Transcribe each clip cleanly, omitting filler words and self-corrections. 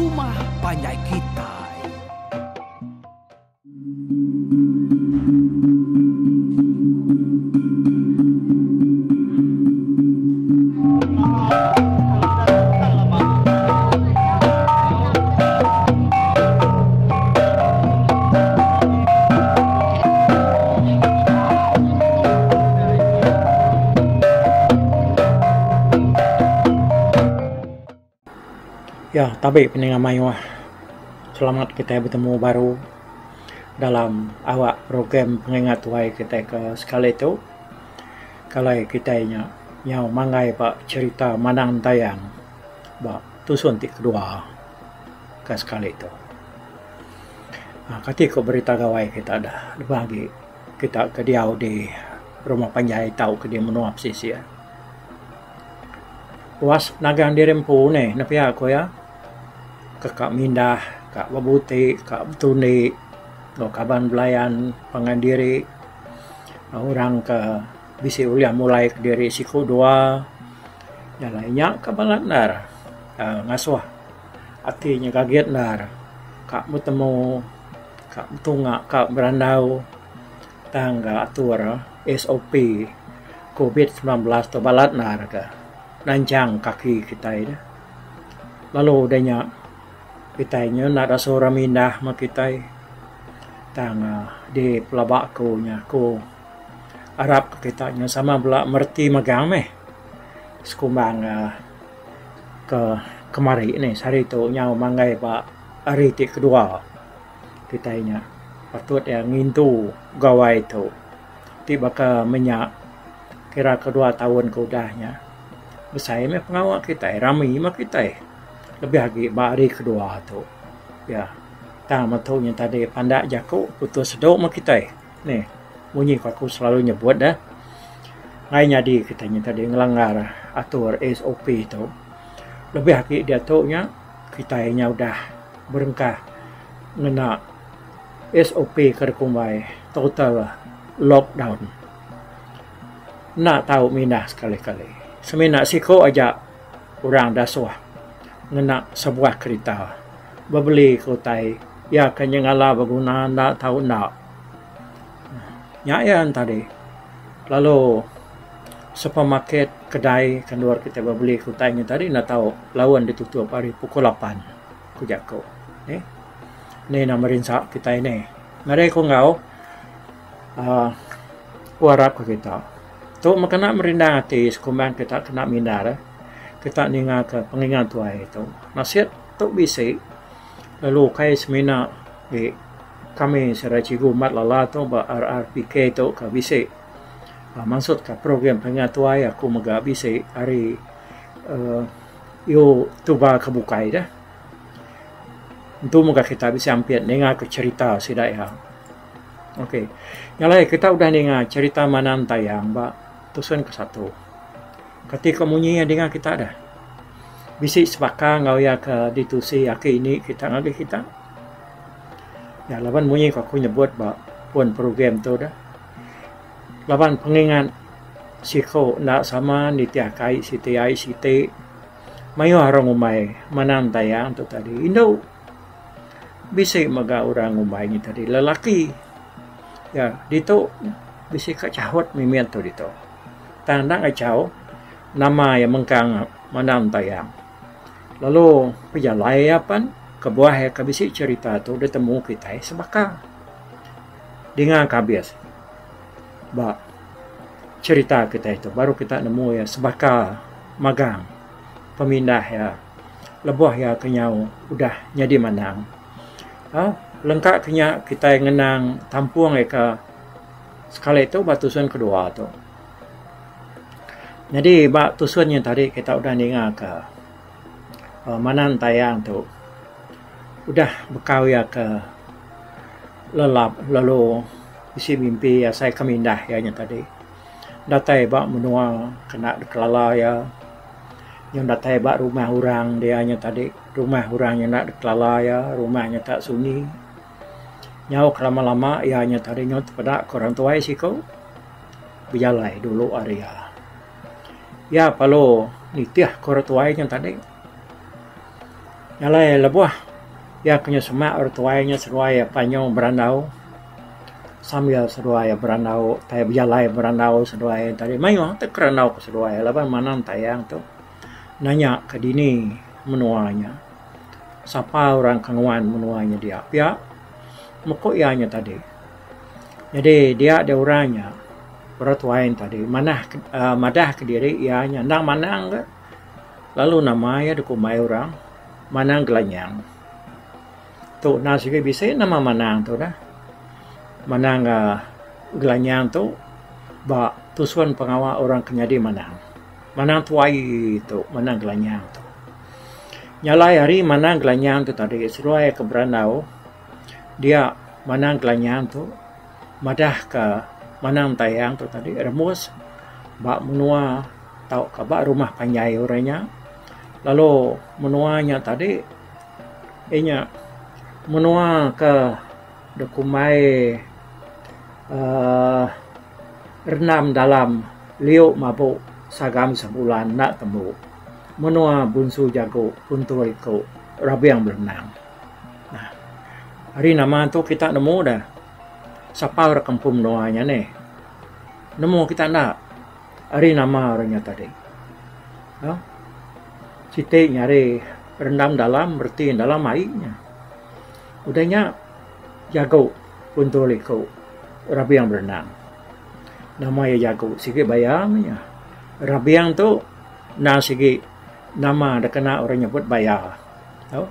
rumah panjai kitai. Ya, tabi peninga mayuh. Selamat kitai betemu baru dalam awak program pengingat tuai kitai ke sekali tu. Kalai kitai nya nyau manggai ba cherita Manang Entayang ba tusun ti kedua ke sekali tu. Aaa kati ko berita gawai kita dah lebih agi kita ke diau di rumah panjai tauka di menua pesisir. Puas nagang diri empu neh ne pia ku iya. Ke ka mindah ka bebuti ka betundi enggau kaban belayan pangan diri orang ke bisi ulih mulai kediri siku dua jalai nya ka balat endar uhh ngasuh ati nya gagit endar ka betemu ka betunga ka berandau tang ga atur SOP covid 19 tu balat endar ga nanchang kaki kitai deh. Lalu udah nya kitai nya enda rasa orang mindah meh kitai tang di pelaba ku nya ku arap kita nya sama bela mereti megang meh sekumbang uhh ke kemari nih sehari tu nyau manggai ba hari ti kedua kitai nya patut iya ngintu gawai tu. Ti baka menya kira ke dua taun ke udah nya besai meh pengawa kitai rami meh kitai lebih agi ba hari kedua tu pia. Tang metu nya tadi pandak jaku putus sedu meh kitai nih munyi ku aku selalu nyebut deh ngai nyadi kitai nya tadi ngelanggar atur SOP tu lebih agi diatu nya kitai nya udah berengkah ngena. SOP ke dikumbai total lockdown enda tau mindah sekali-kali. Semina siku aja orang dasuh ngena sebuah kerita bebeli ke utai iya ke nyengala beguna enda tau enda. Nya iya tadi lalu supermarket kedai ke endur kitai bebeli ke utai nya tadi enda tau laun ditutup ari pukul lapan ku jaku. Ni nama rinsa kitai ni. Ngagai ku enggau uhh ku arap ke kita. Tu meh kena merindang ati sekumbang kita kena mindar kita ninga ke pengingat tuai tu. Nasit tu bisi lalu ukai semina agi kami sida cikgu Mat Lala tu ba RRPK tu ke bisi uhh mansut ka program pengingat tuai aku mega bisi ari uhh yu tuba ke bukai deh. Entu mega kita bisi ampit ninga ke cherita sida iya. Ok. Nya alai kita udah ninga cherita Manang Tayang ba tusun ke satu. Kati ko munyi iya dinga kita deh. Bisi sebaka enggau iya ke ditusi aki ini kita ngagai kita. Ya laban munyi ko aku nyebut ba pun program tu deh. Laban pengingat siko enda sama nitih ka ai siti ai siti. Mayuh orang ngumbai Manang Tayang tu tadi indu. Bisi mega orang ngumbai nya tadi lelaki. Ya ditu bisi ka chahut mimit tu ditu. Tang enda ngachau nama iya mengkang Manang Tayang. Lalu pejalai iya pan kebuah iya ke bisi cherita tu ditemu kitai sebaka. Dinga ka abis ba cherita kitai tu baru kita nemu iya sebaka. Magang pemindah iya lebuh iya ke nyau udah nyadi manang. Au lengka ke nya kitai ngenang tampung iya ke sekali tu ba tusun kedua tu. Nyadi ba tusun nya tadi kita udah ninga ka manang tayang tu udah bekau iya ke lelap lalu bisi mimpi asai ke mindah iya nya tadi. Datai ba menua kena dikelala iya. Nyau datai ba rumah orang dia nya tadi rumah orang nya enda dikelala iya rumah nya tak sunyi. Nyau ke lama lama iya nya tadi nyau tepeda ke orang tuai siku bejalai dulu ari iya. Iya perlu nitih ke orang tuai nya tadi. Nya alai lebuh iya ke nyau semak orang tuai nya seduai iya panjau berandau sambil seduai iya berandau tai bejalai berandau seduai tadi mayuh te kerandau ke seduai laban manang tayang tu nanya ke dini menua nya sapa orang ke nguan menua nya dia pia meko iya nya tadi. Nyadi dia deh orang nya orang tuai ne tadi manah uhh madah kediri iya nya endang manang ga lalu nama iya dikumbai orang Manang Gelanyang. Tu endang sigi bisi nama manang tu neh. Manang uhh Gelanyang tu ba tusun pengawa orang ke nyadi manang. Manang tuai tu Manang Gelanyang tu. Nya alai hari Manang Gelanyang tu tadi seduai ke berandau dia Manang Gelanyang tu madah ka Manang Entayang tu tadi rembus ba menua tauka ba rumah panjai orang nya lalu menua nya tadi inya menua ke dok kumbai uhh rendam dalam liu mabuk sagam sebulan enda tembu menua Bunsu Jagu Puntul Iku Rabing Berenang. Nah. Ari nama tu kita nemu dah. Sapa orang kampung menua nya neh. Nemu kita enda ari nama orang nya tadi. Noh. Siti nya ari rendam dalam reti dalam ai nya. Udah nya jagu puntul iku rabing berenang. Nama iya jagu sigi baya meh nya. Rabing tu endang sigi nama da kena orang nyebut baya. Tau.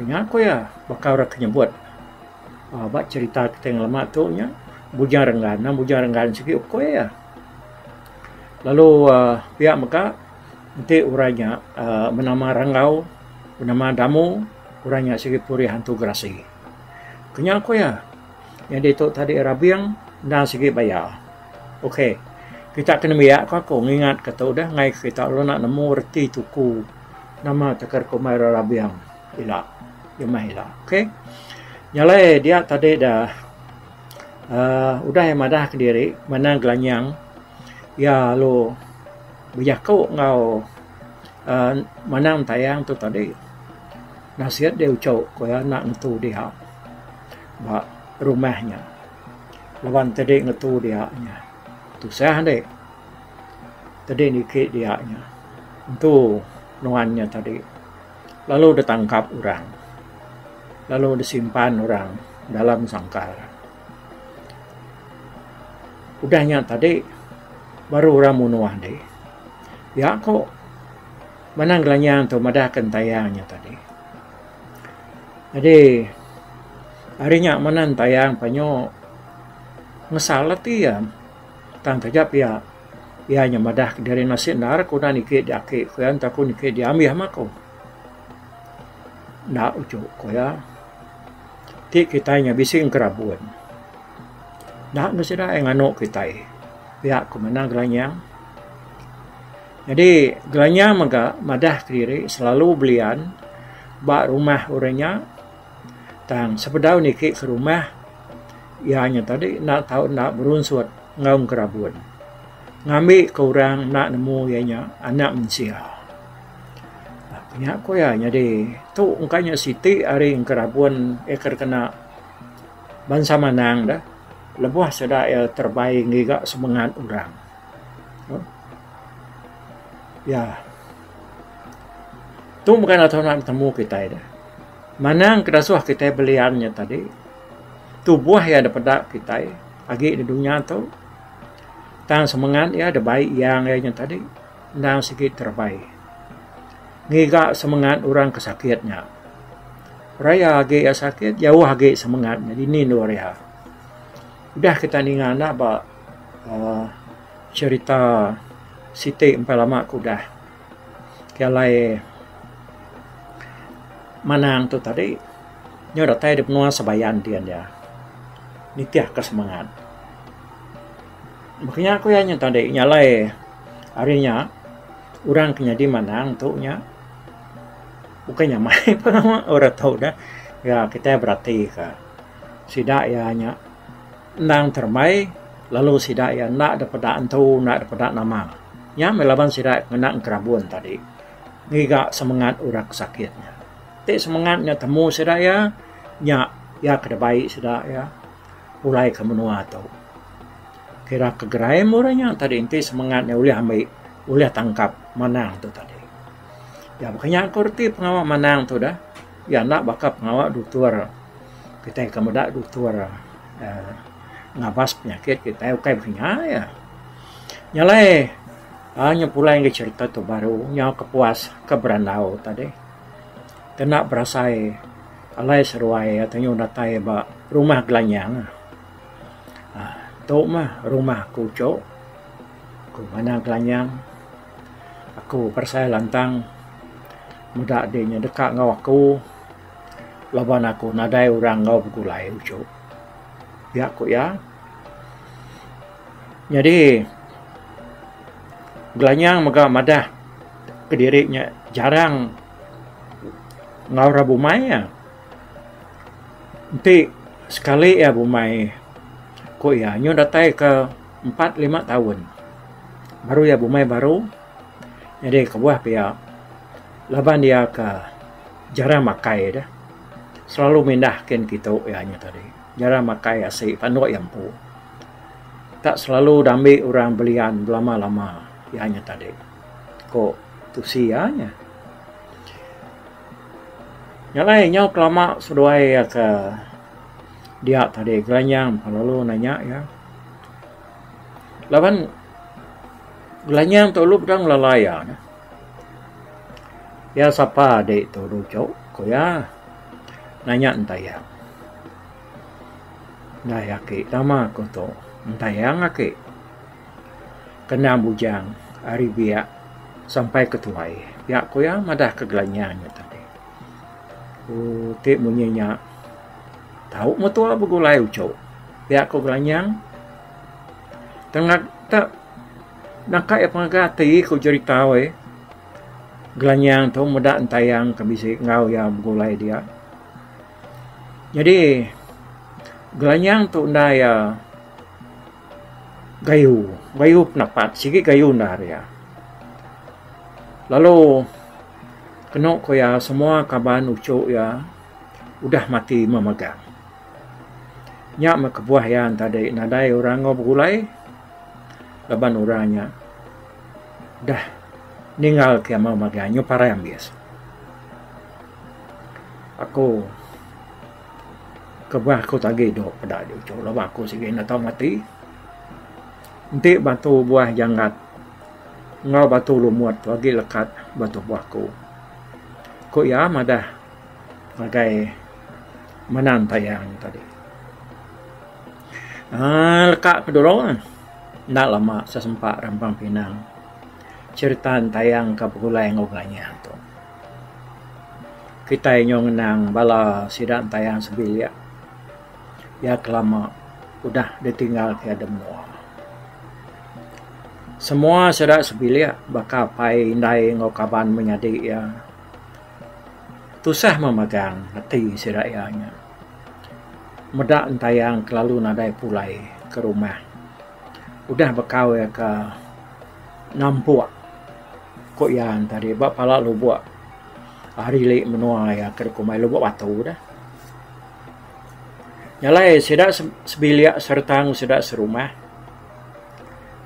Nya ku iya baka orang ke nyebut uhh ba cherita kitai ngelama tu nya Bujang Renggan. Nang Bujang Renggan sigi ukui iya. Lalu uhh pia mega enti orang nya uhh benama Ranggau, benama Damu orang nya sigi purih hantu gerasi. Nya ku iya. Nyadi tu tadi Rabing endang sigi baya. Ok. Kita ke nembiak ku aku ngingat ke tu deh enggai kita lalu enda nemu reti tuku. Nama tekar kumbai Rarabing ila jemah ila ok. Nya alai dia tadi da uhh udah iya madah kediri manang gelanyang iya lalu bejaku enggau uhh manang tayang tu tadi nasit dia uchu ku iya enda ngetu dia ba rumah nya laban tadi ngetu dia nya tusah andi. Tadi niki dia nya entu nuan nya tadi lalu ditangkap orang lalu disimpan orang dalam sangkar. Udah nya tadi baru orang munuh andi. Pia ko Manang Gelanyang tu madah ke entayang nya tadi. Jadi ari nya manang entayang panyo ngesal ati iya. Tang taja pia, iya nya madah kediri nasit endar ku udah niki diaki ku iya enti aku niki diambih mah ku. Enda uchu ku iya. Ti kitai nya bisi engkerabun. Enda meh sida iya nganu kitai pia ku manah gelanyang. Nyadi gelanyang mega madah kediri selalu belian ba rumah orang nya tang sebedau niki ke rumah Iya nya tadi enda tau enda berunsut enggau engkerabun ngambika orang enda nemu iya nya anak mensia. Nya ku iya nyadi tu engka nya siti ari engkerabun iya ke kena bansa manang deh lebuh sida iya terebai ngiga semengat orang. Ya. Tu mega enda tau enda betemu kitai deh. Manang ke dasuh kitai belian nya tadi. Tubuh iya da peda kitai agi da dunya tu tang semengat iya da bai iyang iya nya tadi endang sigi terebai ngiga semengat orang ke sakit nya. Raya agi iya sakit jauh agi semengat nya dini endur iya. Udah kita ninga enda ba uhh cherita siti empai lama ke udah ke alai manang tu tadi. Nyau datai da menua Sebayan din iya nitih ka semangat. Baka nya ku iya nya tadi nya alai ari nya orang ke nyadi manang tu nya bukai nyamai pengawa orang tu dah iya kitai berati ka sida iya nya endang terebai lalu sida iya enda da peda entu enda da peda nama. Nya meh laban sida ngena engkerabun tadi ngiga semangat orang ke sakit nya. Ti semengat nya temu sida iya, nya iya ke dibai sida iya pulai ke menua tu. Kira ke gerai meh orang nya tadi enti semengat nya ulih ambi ulih tangkap manang tu tadi. Ya baka nya ku reti pengawa manang tu dah. Iya enda baka pengawa dutur. Kitai ke meda dutur uhh ngabas penyakit kitai ukai baka nya iya. Nya alai uhh nyepulai ngagai cherita tu baru nyau kepuas ke berandau tadi. Kena berasai alai seruai tenyu datai ba rumah Gelanyang. uhh Tu mah rumah aku uchu ku manang Gelanyang. Aku berasai lantang meda dek nya deka enggau aku laban aku nadai orang enggau begulai uchu. Pia ku iya. Nyadi Gelanyang mega madah kediri nya jarang enggau orang bumai iya. Enti sekali iya bumai ku iya nyau datai ke empat lima taun baru iya bumai baru. Nyadi kebuah pia laban iya ke jarang makai deh selalu mindah kin kitu iya nya tadi jarang makai asi panduk iya empu. Tak selalu dambi orang belian belama-lama iya nya tadi, ku tusi iya nya. Nya alai nyau kelama seduai iya ke dia tadi Gelanyang lalu nanya iya. Laban Gelanyang tu lalu bedau ngelala iya ne. Iya sapa adi tu uchu ku iya nanya entayang. Ndai aki nama ku tu entayang aki kenang bujang ari biak sampai ke tuai pia ku iya madah ke gelanyang nya tadi. Ooh ti munyi nya tau metua begulai uchu pia ku gelanyang. Tengah te naka iya pengaga ati ku jerita weh gelanyang tu meda entayang ke bisi enggau iya begulai dia. Nyadi gelanyang tu enda iya gayu, gayu penapat sigi gayu endar iya. Lalu kenu ku iya semua kaban uchu iya udah mati memegang. Nya meh kebuah iya tadi nadai orang enggau begulai laban orang nya dah ninggal ke iya memegang nyau parai ambis. Aku kebuah aku agi dok peda di uchu laban aku sigi enda tau mati. Enti batu buah janggat enggau batu lumut tu agi lekat ba tubuh aku. Ku iya madah ngagai menan tayang tadi. Aaa leka ke dulu enda lama sesempa rampang pinang cherita entayang ka begulai enggau gelanyang tu. Kitai nyau ngenang bala sida entayang sebilik iya ke lama udah ditinggal ke iya da menua. Semua sida sebilik baka apai indai enggau kaban menyadi iya tusah memegang ati sida iya nya. Meda entayang kelalu nadai pulai ke rumah udah bekau iya ke nampuk. Ku iya tadi ba pala lubok ari ili menua iya ke dikumbai Lubok Batu deh. Nya alai sida sebilik sereta enggau sida serumah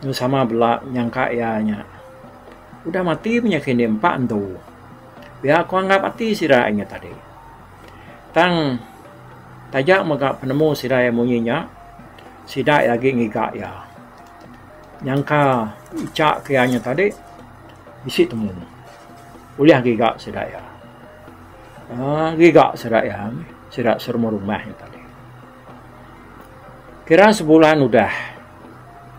nya sama bela nyangka iya nya udah mati meh nya kini empa entu. Pia ku anggap ati sida nya tadi. Tang taja mega penemu sida iya munyi nya sida iya agi ngiga iya. Nyangka icha ke iya nya tadi bisi temu ulih giga sida iya. uhh Giga sida iya sida serumah rumah nya tadi. Kira sebulan udah,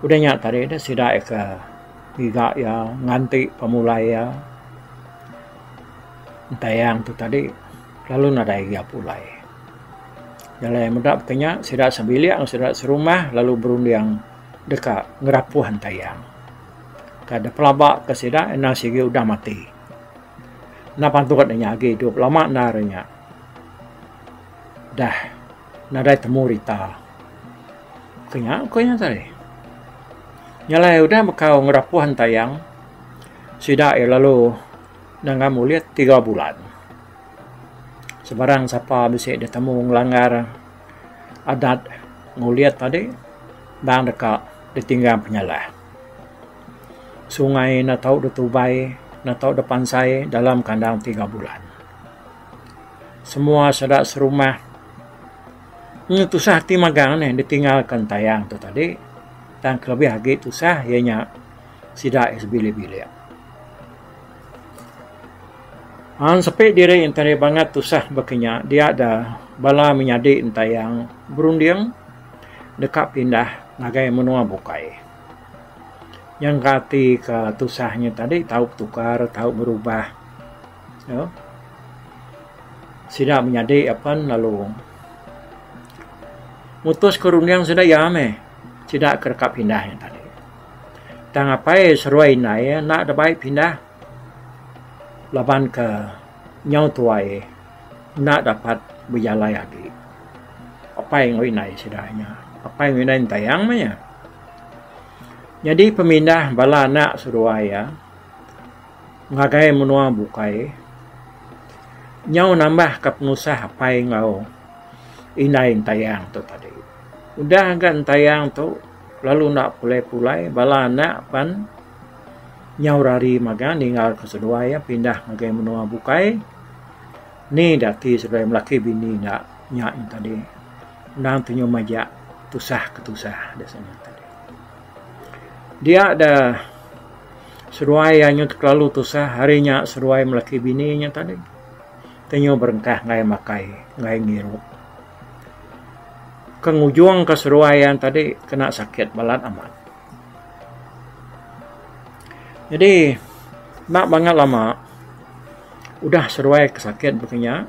udah nya tadi deh sida iya ke giga iya nganti pemulai iya entayang tu tadi lalu nadai iya pulai. Jalai meda baka nya sida sebilik sida serumah lalu berunding. Deka ngerapuh entayang. Ka da pelaba ke sida enda sigi udah mati. Enda patut inya agi idup lama endar inya. Dah nadai temu rita. Ke nya ku inya tadi. Nya alai udah bekau ngerapuh entayang sida iya lalu nangam ulit tiga bulan. Sebarang sapa bisi ditemu ngelanggar adat ngulit tadi endang deka ditinggang penyalah. Sungai enda tau ditubai enda tau dipansai dalam kandang tiga bulan. Semua sida serumah nyu tusah ati magang neh ditinggalka entayang tu tadi tang kelebih agi tusah iya nya sida sebilik-bilik. An sepi diri entari bangat tusah baka nya dia da bala menyadi entayang berunding deka pindah ngagai menua bukai. Nyangka ati ka tusah nya tadi tau betukar tau berubah. Sida menyadi apan lalu mutus ke runding sida iya meh sida ke deka pindah nya tadi. Tang apai seruai indai enda da bai pindah laban ke nyau tuai enda dapat bejalai agi. Apai enggau indai sida nya. Apai enggau indai entayang meh nya. Nyadi pemindah bala anak seduai iya ngagai menua bukai nyau nambahka penusah apai enggau indai entayang tu tadi. Udah ga entayang tu lalu enda pulai-pulai bala anak pan nyau rari magang ninggalka seduai iya pindah ngagai menua bukai ni da ati seduai melaki bini enda nya tadi endang tunyu majak tusah ke tusah da sien tadi. Dia da seduai iya nyu terlalu tusah hari nya seduai melaki bini nya tadi tenyu berengkah ngagai makai ngagai ngirup. Ke ngujungka seduai iya tadi kena sakit balat amat. Nyadi enda bangat lama udah seduai ke sakit baka nya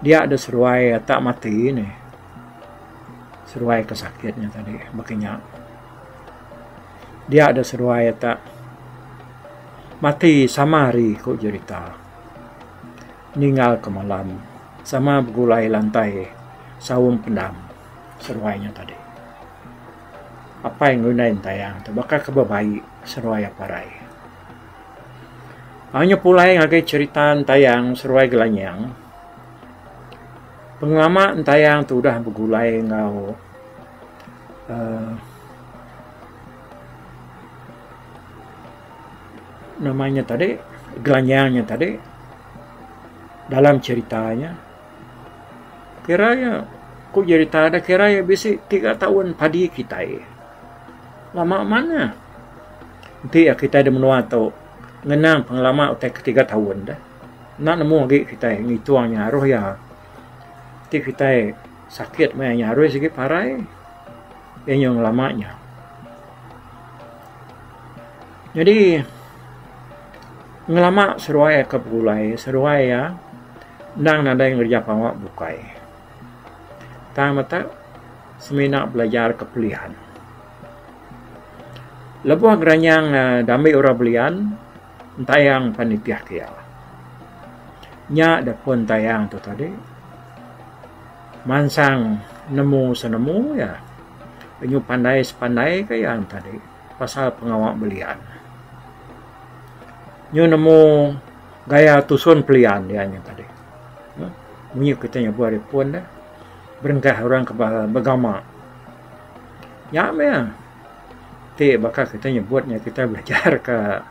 dia deh seduai tak mati neh. Seduai ke sakit nya tadi baka nya. Dia deh seduai tak mati sama hari ku jerita. Ninggalka malam sama begulai lantai saum pendam seruai nya tadi. Apai ngundai entayang tu baka ke bebai seruai aparai. Aaa nya pulai ngagai cherita entayang seruai gelanyang. Pengelama entayang tu udah begulai enggau aaa Nama nya tadi gelanyang nya tadi dalam cherita nya kira iya ku jerita da kira iya bisi tiga taun padi kitai lama manah enti kitai da menua tu ngenang pengelama utai ke tiga taun deh enda nemu agi kitai ngitung nya aruh iya ti kitai sakit maya nya aruh sigi parai iya nyau ngelama nya. Nyadi ngelama seduai ke begulai seduai iya endang nadai ngereja pengawa bukai. Tang meta semina belajar ke pelian. Lebuh geranyang dambi orang belian entayang pan nitih ke iya. Nya da pun entayang tu tadi mansang nemu senemu iya nyu pandai sepandai ka iya tadi pasal pengawa belian. Nyu nemu gaya tusun pelian iya nya tadi. Munyi kita nyebut ari pun ne berengkah orang ke begama. Nya meh ti baka kita nyebut nya kita belajar ka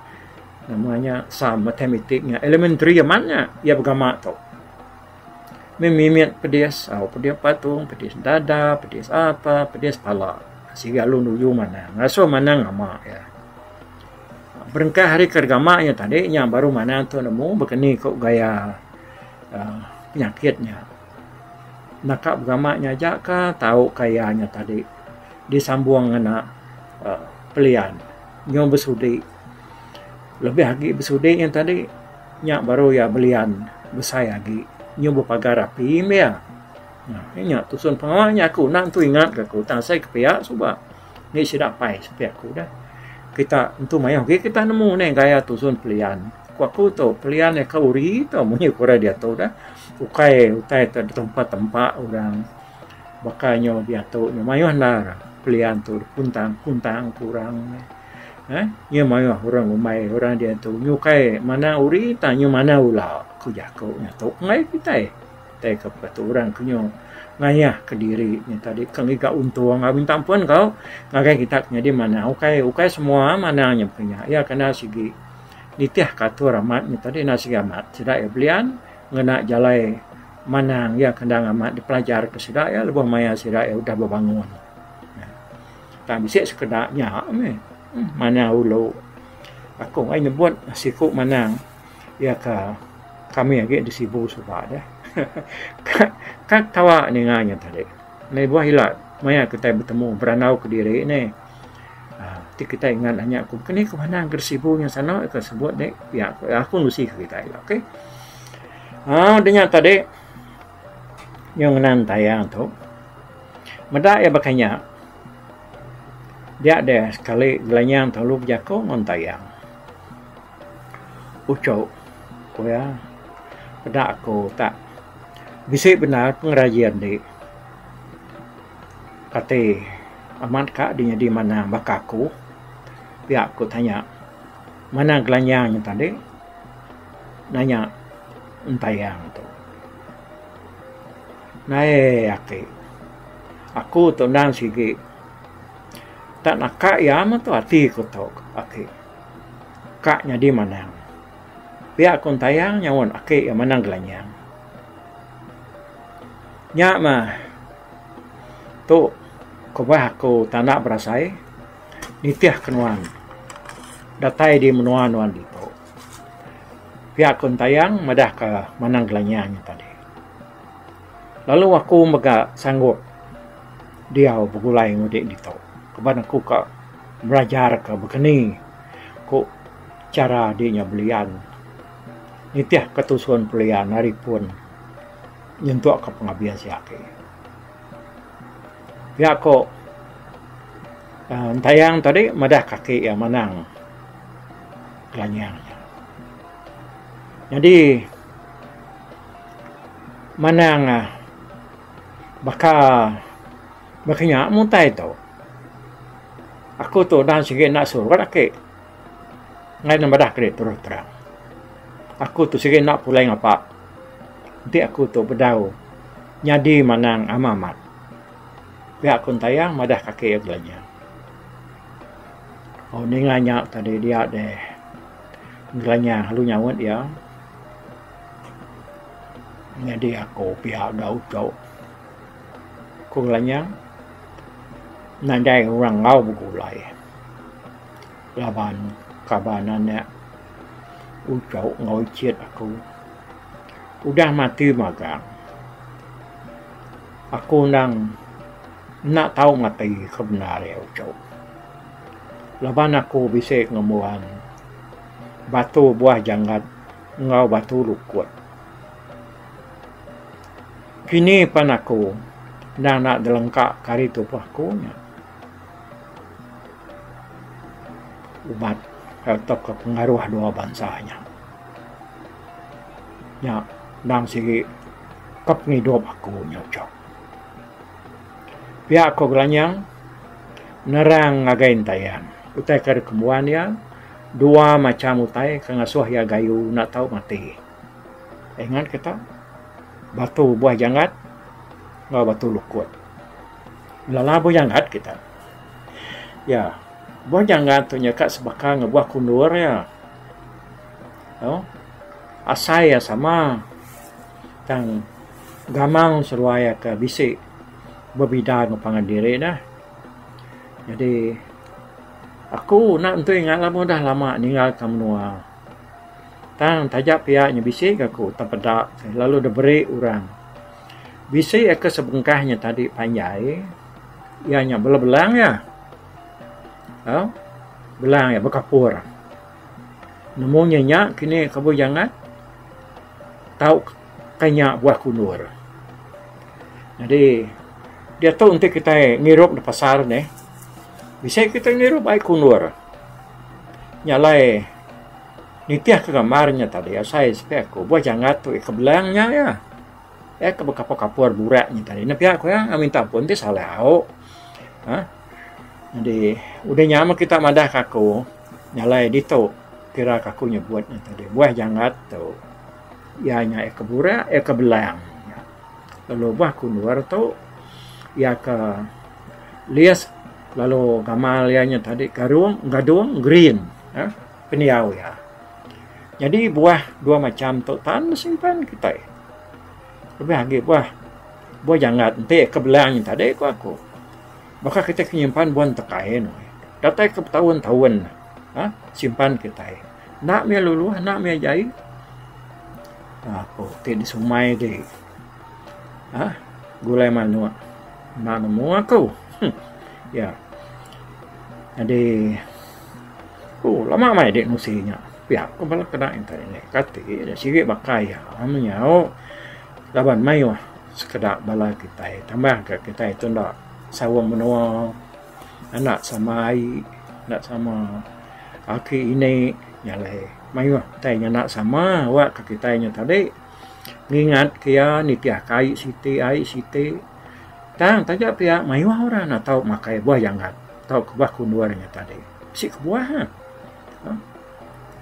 nama nya sum matematik nya elementary amat nya iya begama tu. Meh mimit pedis au pedis patung, pedis dada, pedis apa, pedis pala. Siga lalu nuju manang. Ngasuh manang ngama iya. Berengkah ari ke gama iya tadi nya baru manang tu nemu baka ni ku gaya uhh penyakit nya. Naka begama nya aja ka tau ka iya nya tadi disambung ngena uhh pelian nyau besudi. Lebih agi besudi nya tadi. Nya baru iya belian besai agi nyu bepagar api mih. Nya tusun pengawa nya aku enda entu ingat ka aku tang asai ke pia suba ngi sida apai sepi aku dah. Kita entu mayuh agi kita nemu neh gaya tusun pelian. Ku aku tu pelian nya ka uri tu munyi ku orang diatu dah. Ukai utai ti ditempa tempa orang baka nyu diatu mayuh endar pelian tu puntang puntang ku orang. Uhh Nya mayuh orang ngumbai orang diatu nyukai manah uri tang nyu manah ula ku jaku nya tu enggai kitai. Utai ke baka tu orang ke nyu ngayah kediri nya tadi ke ngiga untung minta ampun ko ngagai kita ke nyadi manang ukai ukai semua manang nya baka nya iya kena sigi nitih ka atur amat nya tadi enda sigi amat sida iya belian ngena jalai manang iya ke endang amat dipelajar ke sida iya lebuh maya sida iya udah bebangun. Tang bisi sekeda nya meh manang ulu aku ai nyebut siku manang iya ka kami agi di Sibu suba deh. Ka ka tawa ninga nya tadi. Meh buah ila maya kitai betemu berandau kediri neh uhh ti kitai ngan anyap ku keni ku manang ke Sibu nya sano ka sebut deh pia ku aku nusi ke kitai ila okay. Uhh udah nya tadi nyau ngenan tayang tu meda iya baka nya dia deh sekali gelanyang telalu bejako enggau tayang. Uchu ku iya peda aku tak bisi bendar pengerajin ti kati amat ka di nyadi manang baka aku pia ku tanya manang gelanyang nya tadi nanya entayang tu. Nai aki aku tu endang sigi tak naka iya meh tu ati ku tu aki. Ka nyadi manang. Pia ku entayang nyaut aki iya manang gelanyang. Nya mah tu kubah aku tanda berasai nitih ke nuan datai di menua nuan ditu. Pia ku entayang madah ka manang gelanyang nya tadi. Lalu aku mega sanggup diau begulai ngudik ditu laban aku ka belajar ka bekeni ku chara di nya belian nitih ka tusun pelian ari pun nyentuk ka pengabis iya agi. Pia ko uhh entayang tadi madah kaki iya manang gelanyang nya. Nyadi manang uhh baka baka nya mung utai tu. Aku tu endang sigi enda surut ake ngain ne madah keri terus terang. Aku tu sigi enda pulai ngapa enti aku tu bedau nyadi manang amat amat. Pia ku entayang madah kaki iya belanja. Oh ninga nya tadi dia deh belanja lalu nyaut iya nyadi aku pia ga uchu. Ku Lanyang, nadai orang enggau begulai laban kaban anak uchu enggau icit aku udah mati magang. Aku endang enda tau mati ke bendar iya uchu laban aku bisi ngembuan batu buah janggat enggau batu lukut. Kini pan aku endang enda dilengka ke ari tubuh aku nya. Ubat tauka pengaruh dua bansa nya. Nya endang sigi ka pengidup aku nya uchu. Pia ku Gelanyang nerang ngagai Entayan utai ke dikembuan iya dua macham utai ke ngasuh iya gayu enda tau mati. Ingat kita batu buah janggat enggau batu lukut. Lala buah janggat kita. Ya, buah janggat tu nya ka sebaka enggau buah kundur iya. Au asai iya sama tang gamang seduai iya ke bisi bebida enggau pangan diri neh. Jadi aku enda tentu ingat laban udah lama ninggalka menua. Tang taja pia nya bisi ga ku tepeda lalu diberi orang. Bisi ke sebengkah nya tadi panjai iya nya bela belang iya. Au belang iya bekapur. Nemu nya nya kini kabu jangat tau ke nya buah kundur. Nyadi diatu enti kitai ngirup da pasar neh bisi kitai ngirup ai kundur. Nya alai Nitih ke gambar nya tadi asai sepi aku buah janggat tu ika belang nya iya. Iya ke bekapur-kapur burak nya tadi. Enda pia ku iya minta ampun ti salah au. Uhh nyadi udah nya meh kita madah ka aku nya alai ditu kira ka aku nyebut nya tadi buah janggat tu iya nya ika burak ika belang. Lalu buah kundur tu iya ke lis lalu gamal iya nya tadi garung gadung green uhh pendiau iya. Nyadi buah dua macam tu tan simpan kitai. Lebih agi buah buah janggat enti ke belang nya tadi ku aku. Baka kitai ke nyimpan buah entekai ne. Datai ke betaun taun uhh simpan kitai. Enda mih luluh enda mih jai. Apu ti disumai ti uhh gulai manuk enda nemu aku huh iya. Nyadi ooh lama meh dik nusi nya pia ku bala kena intai ne kati ne sigi baka iya menyau laban mayuh sekeda bala kitai tambah ga kitai tu enda saum menua enda sama ai enda sama aki ini nya alai mayuh utai nya enda sama wak ka kitai nya tadi ngingat ke iya nitih ka ai siti ai siti tang taja pia mayuh orang ne tau makai buah janggat tauka buah kundur nya tadi bisi kebuah ne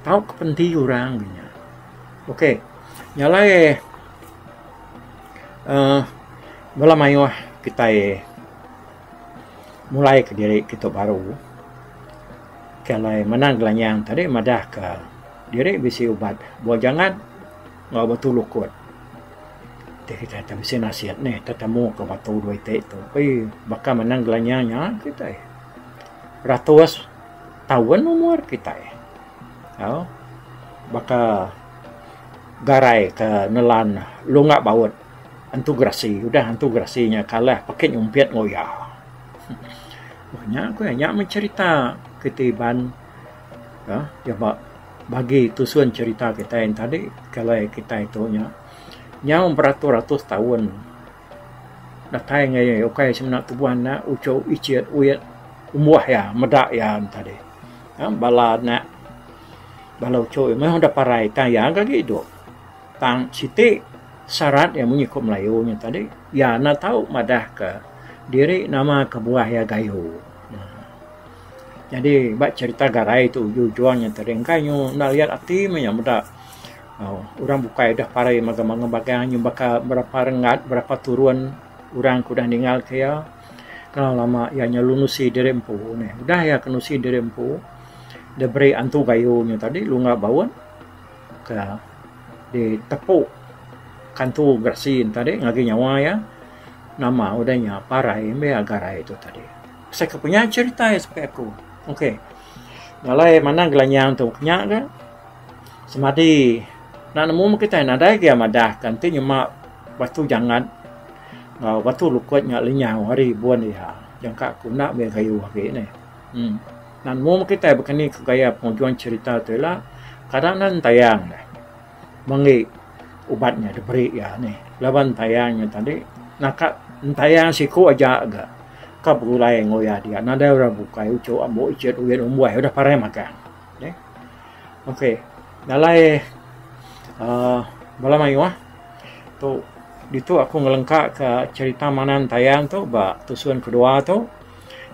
tau ke penti orang nya. Ok nya alai uhh bala mayuh kitai mulai kediri kitu baru ke alai menang gelanyang tadi madah ka diri bisi ubat buah jangat enggau batu lukut. Ti kitai ti bisi nasit nih tetemu ka batu dua iti tu aii baka menang gelanyang nya kitai ratus taun umur kitai au baka garai ke nelan lunga baut antu gerasi udah antu gerasi nya kalah pekit nyumpit enggau iya. Nya ku iya nya meh cherita kitai Iban uhh iya ba bagi tusun cherita kitai tadi kalai kitai tu nya nyau beratus-ratus taun datai ngagai ukai semina tubuh anak uchu ichit wit umbuh iya meda iya tadi uhh bala anak bala uchu iya meh udah parai tang iya agi idup. Tang siti syarat iya munyi ku Melayu nya tadi iya enda tau madah ka diri nama kebuah iya gayu. Nyadi ba cherita garai tu ujung-ujung nya tadi engka nyu enda liat ati meh nya meda orang bukai deh parai mega bagang nyu baka berapa renggat berapa turun orang ke udah ninggal ke iya. Kala lama iya nyelu nusi diri empu neh. Udah iya ke nusi diri empu diberi antu gayu nya tadi lunga baun. Ke ditepu kantu gerasi ne tadi ngagai nyawa iya nama udah nya parai meh garai tu tadi. Pasal ke punya cerita iya sepi aku. Ok alai manang gelanyang tu nya ga semadi enda nemu meh kitai nadai ga madah ka enti nyema batu jangat enggau batu lukut nya lenyau ari bun iya jangka ku enda meh gayu agi neh. Em nan nemu meh kitai baka ni ku gaya pengujung cherita tu ila kadang ne entayang deh menggi ubat nya diberi iya nih laban entayang nya tadi naka entayang siku aja ga ka begulai enggau iya dia nadai orang bukai uchu ambu ichet win umbuai udah parai magang neh. Ok alai uhh bala mayuh tu ditu aku ngelengka ka cherita manang entayang tu ba tusun kedua tu.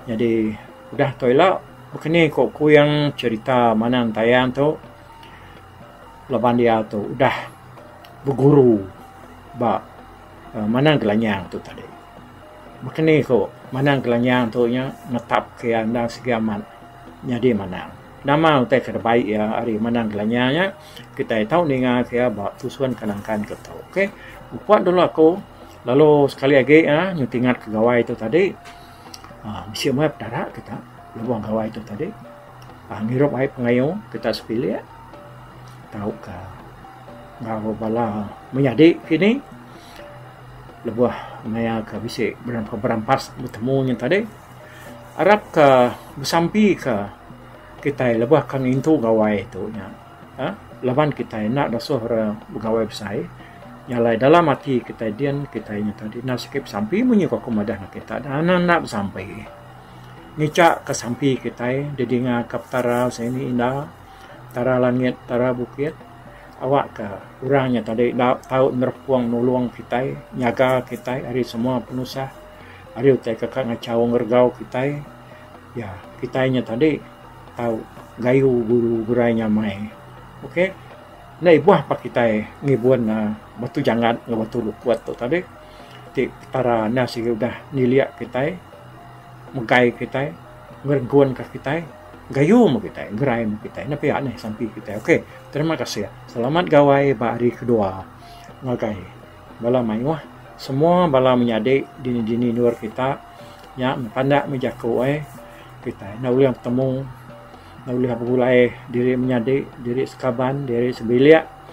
Nyadi udah tu ila bekeni ku kuing cherita manang tayang tu laban iya tu udah beguru ba manang gelanyang tu tadi. Bekeni ku manang gelanyang tu nya netap ke iya endang sigi amat nyadi manang. Nama utai ke dibai iya ari manang gelanyang nya kitai tau ninga ke iya ba tusun ke nangkan ke tu. Okay upok dulu aku lalu sekali agi uhh nyau tingat ke gawai tu tadi. uhh Bisi meh pedara kita lebuh gawai tu tadi uhh ngirup ai pengayu kita sebilik tauka enggau bala menyadi kini lebuh maya ke bisi berampas betemu nyin tadi arap ka besampi ka kitai lebuh ka ngintu gawai tu nya uhh laban kitai enda dasuh re begawai besai. Nya alai dalam ati kitai din kitai nya tadi enda sikit besampi munyi ku aku madah ngan kita anang enda besampi. Ngicha ka sampi kitai didinga ka petara sini enda petara langit petara bukit awak ka orang nya tadi enda tau nerepung nulung kitai nyaga kitai ari semua penusah ari utai ka ka ngachau ngeregau kitai ya kitai nya tadi tau gayu guru gerai nyamai. Ok. Enda ibuh pak kitai ngibun batu jangat enggau batu lukut tu tadi. ti Petara enda sigi udah nilik kitai, megai kitai, ngeregunka kitai, gayu meh kitai, gerai meh kitai. Enda pia neh sampi kitai. Ok terima kasih. Selamat gawai ba hari kedua ngagai bala mayuh semua bala menyadi dini-dini endur kita nya meh pandak meh jaku ai kitai enda ulih betemu enda ulih begulai diri menyadi diri sekaban diri sebilik.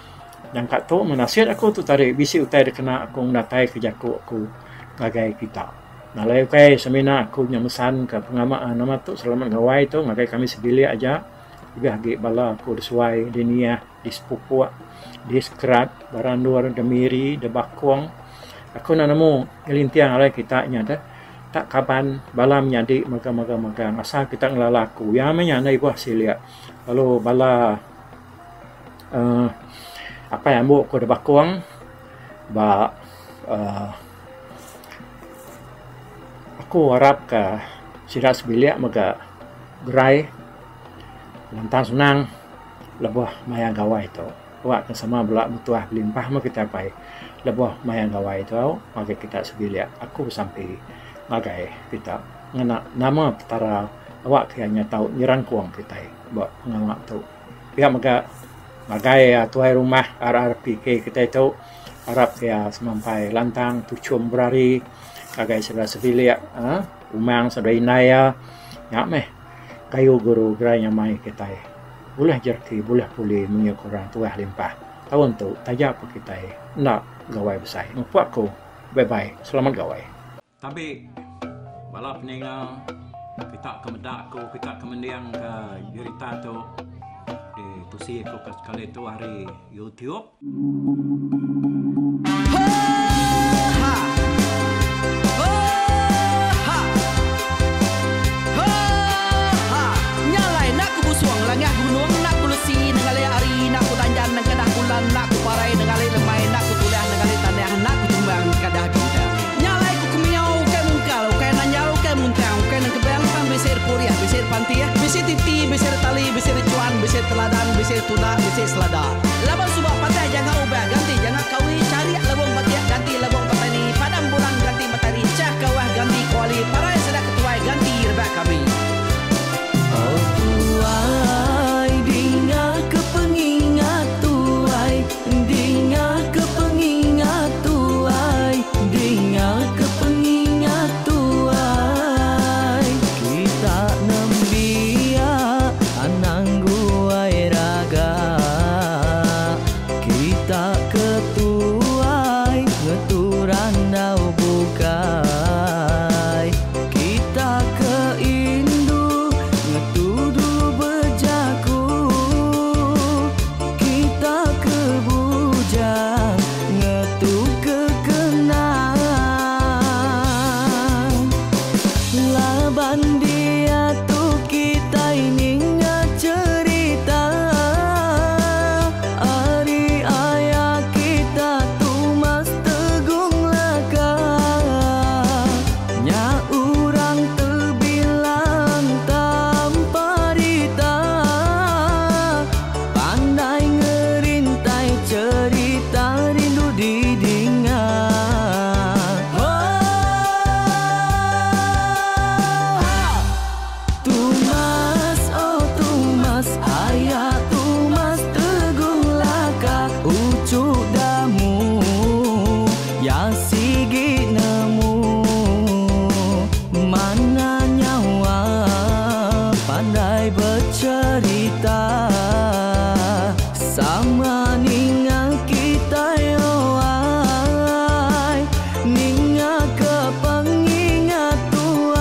Nyangka tu meh nasit aku tu tadi bisi utai dikena aku ngenatai ke jaku aku ngagai kita. Alai ukai semina aku nya mesan ke pengama nama tu selamat gawai tu ngagai kami sebilik aja lebih agi bala aku di suai di niah di sepupok di sekerat ba randur da miri da bakong. Aku enda nemu ngelinting alai kita nya deh tak kaban bala menyadi mega mega mega asal kita ngelala aku. Iya meh nya enda ibuh silik lalu bala. uhh apai ambu ku da bakung ba uhh aku arap ka sida sebilik mega gerai lantang senang lebuh maya gawai tu. Wak ka sama bela betuah belimpah meh kitai apai lebuh maya gawai tu ngagai kita sebilik aku besampi ngagai kita ngena nama Petara awak ka iya nya tau nyerangkung kitai ba pengawa tu. Pia mega ngagai tuai rumah RRPK kitai tu arap ke iya semampai lantang tuchum berari ngagai sida sebilik uhh umang sida indai iya nya meh kayu guru gerai nyamai kitai bulih jereki bulih puli munyi ku orang tuah limpah taun tu taja pun kitai enda gawai besai. Mupuk aku bye bye selamat gawai. Tabi bala peninga kita ke meda aku kita ke mending ke jerita tu di tusi aku ke sekali tu ari YouTube. Nya alai ku kemiau ukai mungkal, ukai nanjal, ukai muntang, ukai nengkebang tang bisi repurih, bisi repantih, bisi titi, bisi retali, bisi rechuan, bisi teladan, bisi tunda, bisi selada. Laban suba patah janga ubah ganti janga kawi, charik lebung batik ganti lebung petani, padam bulan ganti matari, chah kawah ganti kuali, parai sida ketuai ganti rebak kami. Oh tuai dinga ke pengingat tuai Dinga ke pengingat tuai Dinga ke pengingat tuai Kita nembiak anang guai raga Kita ke tuai ngetu randau bukai Kita ke indu ngetu dulu bejaku Kita ke bujang ngetu ke kenang Laban diatu kitai ninga cherita Ari aya kita Tumas Tegung Laka Nya urang tebilang tanpa rita Pandai ngerintai cherita rindu didinga. Tumas oh Tumas aya Tumas Tegung Laka uchu damu ya sigi nemu mana nyawa pandai becherita sama ninga kitai oai ninga ke pengingat tuai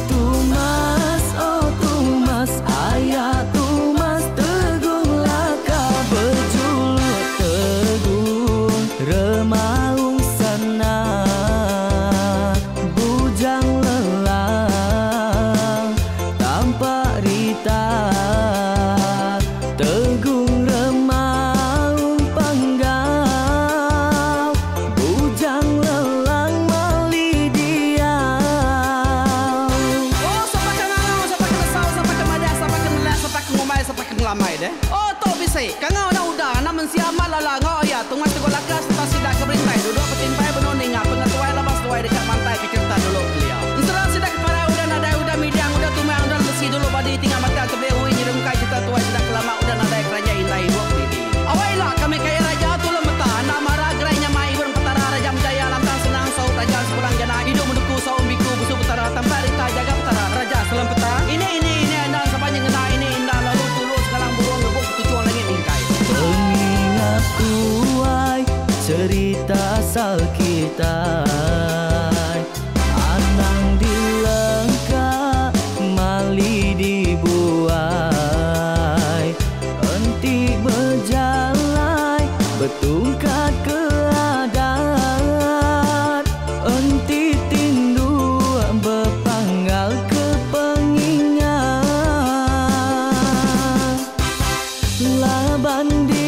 Tumas oh Tumas aya Tumas Tegung Laka bejuluk Tegung Remaung Sana Bujang Lelang Tampak Rita Tegung Remaung Panggau Bujang Lelang Mali Diau. Oh sapa ke ngangau sapa ke nesau sapa ke madah sapa ke nelak sapa ke ngumbai sapa ke ngelamai deh. Oh tu bisi kangau anak uda anak mensia amat lala enggau aya Tungas Teguh Laka sereta sida ke beri. Kitai. Anang dilengka mali dibuai. Enti bejalai betungkat ke adat. Enti tinduk bepanggal ke pengingat. Laban.